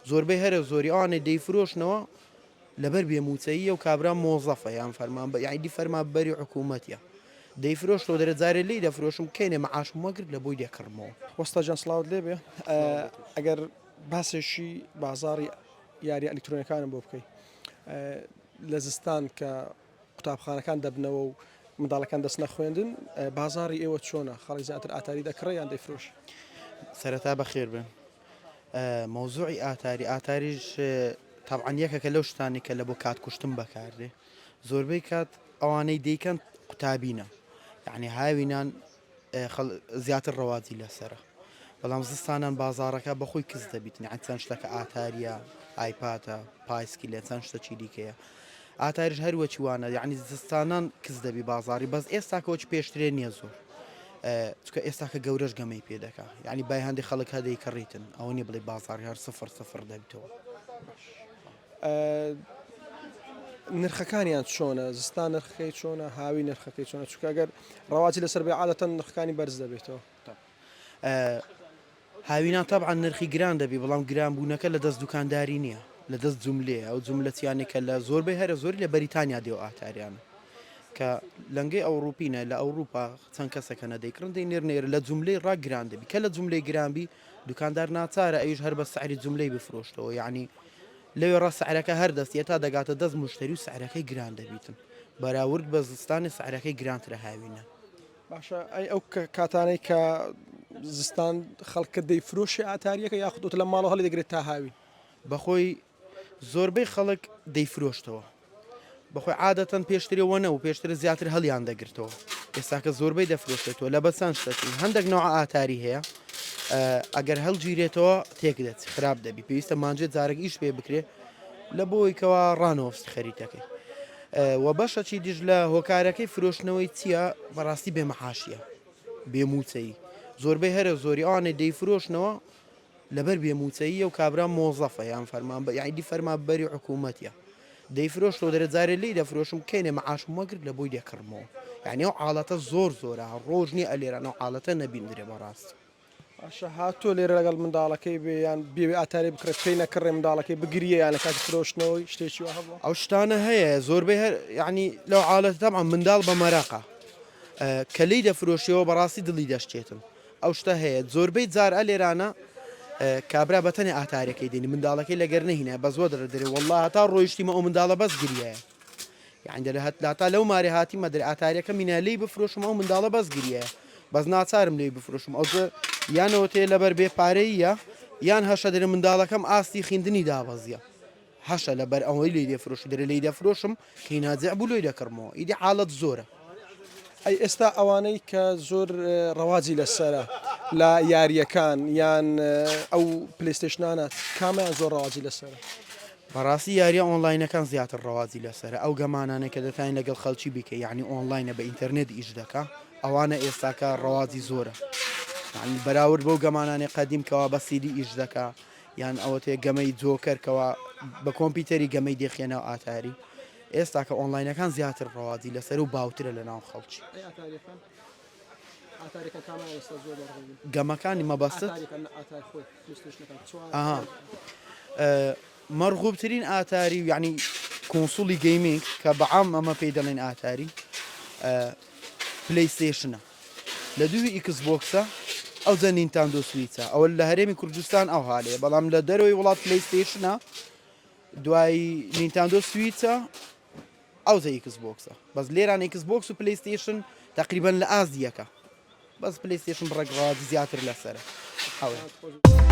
زۆربەی هەرە زۆری ئەوانەی دەیفرۆشنەوە لەبەر بێ موچەییە و کابرا مۆزەفە یان فەرمان بە یانی فەرمانبەری حکوومەتە دەیفرۆشتەوە دەرێ جارێ لێی دەفرۆشم کەینێ مەعاشم وەگرت لە بۆی دەکڕمەوە. وەستا گیان سڵاوت لێبێ ئەگەر باسێکی بازاڕی یاریە ئەلیکترۆنیەکانم بۆ بکەی لە زستان کە قوتابخانەکان دەبنەوە و منداڵەکان دەچنە خوێندن بازاڕی ئێوە چۆنە خەڵک زیاتر ئاتاری دەکڕێ یان دەیفرۆش؟ سەرەتا بەخێر بێن. مەوزوعی ئاتاری ئاتاریش تەبعەن یەکێکە لەو شتانەی کە لە بۆ کات کوشتن بەکاردێ زۆربەی کات ئەوانەی دەیکەن قوتابینە یعنی هاوینان زیاتر ڕەواجی لەسەرە بەڵام زستانان بازاڕەکە بەخۆی کز دەبیت یعنی چەند شتەکە ئاتاریە ئایپاتە پایسکیلە چەند شتەکی دیکەیە ئاتاریش هەر وەکی وانە یعنی زستانان کز دەبی بازاری بەس ئێستا کۆچ پێشترێ نییە زۆر چکە ئێستا کە گەورەش گەمەی پێ دەکا یعنی بای هەندی خەڵک هەدەی کڕیتن ئەوە نیە بڵێ بازاری هەر سفر سفر دەبیتەوە. نرخەکانیان چۆنە زستان نرخەکەی چۆنە هاوی نرخەکەی چۆنە چونکە گەر ڕەواجی لەسەر بێ عادەتەن نرخەکانی بەرز دەبێتەوە. هاوینان تەبعەن نرخی گران دەبی بەڵام گران بوونەکە لە دەست دوکانداری نییە لە دەست جوملەیە ئەو جوملەچیانەی کە لە زۆربەی هەرە زۆری لە بەریتانیا دێ و ئاتاریانە کە لەنگەی ئەوڕوپینە لە ئەوروپا چەند کەسەکە نە دەیکڕن دەینێرنە ئێرە لە جوملەی ڕا گران دەبی کە لە جوملەی گران بی دوکاندار ناچارە ئەویش هەر بە سعری جوملەی بفرۆشتەوە یعنی لەوێ ڕا سعرەکە هەر دەستیە تا دەگاتە دەست مشتری و سعرەکەی گران دەبیتن بەراورد بە زستانی سعرەکەی گرانترە هاوینە. باشە ئەی ئەو کاتانەی کە زستان خەڵکە دەیفرۆشێ ئاتاریەکە یاخود ئۆتە لە ماڵەوە هەڵی دەگرێت تا هاوین؟ بەخۆی زۆربەی خەڵک دەیفرۆشتەوە بەخۆی عادەتەن پێشترێ وە نەبوو پێشتر زیاتر هەڵیان دەگرتەوە ئێستاکە زۆربەی دەفرۆشێتەوە لە بەسان شتەکەی هەندێک نەوە ئاتاری هەیە ئەگەر هەڵگیرێتەوە تێک دەچ خراپ دەبی پێویستە مانجێ جارێک ئیش پێ بکرێ لە بۆی کەوا ڕانۆفست خەریتەکەی وە بەشەکی دیش لە هۆکارەکەی فرۆشتنەوەی چیە بەڕاستی بێ مەعاشیە بێ موچەیی زۆربەی هەرە زۆری ئەوانەی دەیفرۆشنەوە لەبەر بێ موچەییە و کابرا مۆزەفە یان فەرمان بە یعنی دی فەرمانبەری حکوومەتە دەیفرۆشتەوە دەرێ جارێ لێی دەفرۆشم کەینێ مەعاشم وەگرت لە بۆی دەکڕمەوە یعنی ئەو حاڵەتە زۆر زۆرە ڕۆژ نییە ئەلێران ئەو حاڵەتە نەبیندرێ بەڕاستی. باشە هاتووە لێرە لەگەڵ منداڵەکەی بێ یان بیەوێ ئاتاری بکڕێت پێی نەکڕێ منداڵەکەی بگریە یان لە کاتی فرۆشتنەوەی شتێکی وا هەبووە؟ ئەو شتانە هەیە زۆربەی هەر یعنی لەو حاڵەتە تەبعەن منداڵ بە مەراقە کە لێی دەفرۆشیەوە بەڕاستی دڵی دەشکێتن ئەو شتە هەیە زۆربەی جار ئەلێرانە کابرا بە تەنێ ئاتارەکەی دێنی منداڵەکەی لەگەر نەهینە بەس وەدرە دەرێ والله هەتا ڕۆیشتیمە ئەو منداڵە بەس گریایە یانی دەرێ هەت لاتا لەو مارێ هاتیمە دەرێ ئاتاریەکە مینا لێی بفرۆشم ئەو منداڵە بەس گریایە بەس ناچارم لێی بفرۆشم ئەو یانەوە تێ لەبەر بێ پارەیە یان هەشە دەرێ منداڵەکەم ئاستی خیندنی دابەزیە هەشە لەبەر ئەوەی لێی دەفرۆش دەرێ لێی دەفرۆشم کەی نازع بوو لۆی دەکڕمەوە ئیدی حاڵەت زۆرە. ئەی ئێستا ئەوانەی کە زۆر ڕەواجی لەسەرە لە یاریەکان یان ئەو پلەیستەیشنانە کامیان زۆر ڕەواجی لەسەرە؟ بەڕاستی یاریە ئۆنڵاینەکان زیاتر ڕەواجی لەسەرە ئەو game انەی کە دەتوانین لەگەڵ خەڵکی بیکەی یعنی ئۆنڵاینە بە ئینتەرنێت ئیش دەکا ئەوانە ئێستاکە ڕەواجی زۆرە یعنی بەراورد بەو game انانەی قەدیم کەوا بە سیدی ئیش دەکا یان ئەوەتێ game ی جۆکەر کەوا بە کۆمپیوتەری game ی دێخێنە ئاتاری ئێستاکە ئۆنڵاینەکان زیاتر ڕەواجی لەسەر و باوترە لە ناو خەڵکی. game ەکانی مەبەستت؟ ئەها مەرغوبترین ئاتاری و یعنی console ی gaming کە بە عام ئەمە پێی دەڵێن ئاتاری پلەیستێشنە لە دووی ئیکس بۆکسە ئەو جە نینتاندۆ سویچە ئەوە لە هەرێمی کوردستان ئەو هاالەیە بەڵام لە دەرەوەی وڵات پلەیستێشنە دوای نینتاندۆ سویچە ئەوجە ئیکس بۆکسە بەس لێران ئیکس بۆکس و پلەیستێشن تقریبا لە ئاست یەکە بەس پلەیستێشن بڕێک ڕەواجی زیاتر لەسەرە ئەوەیە.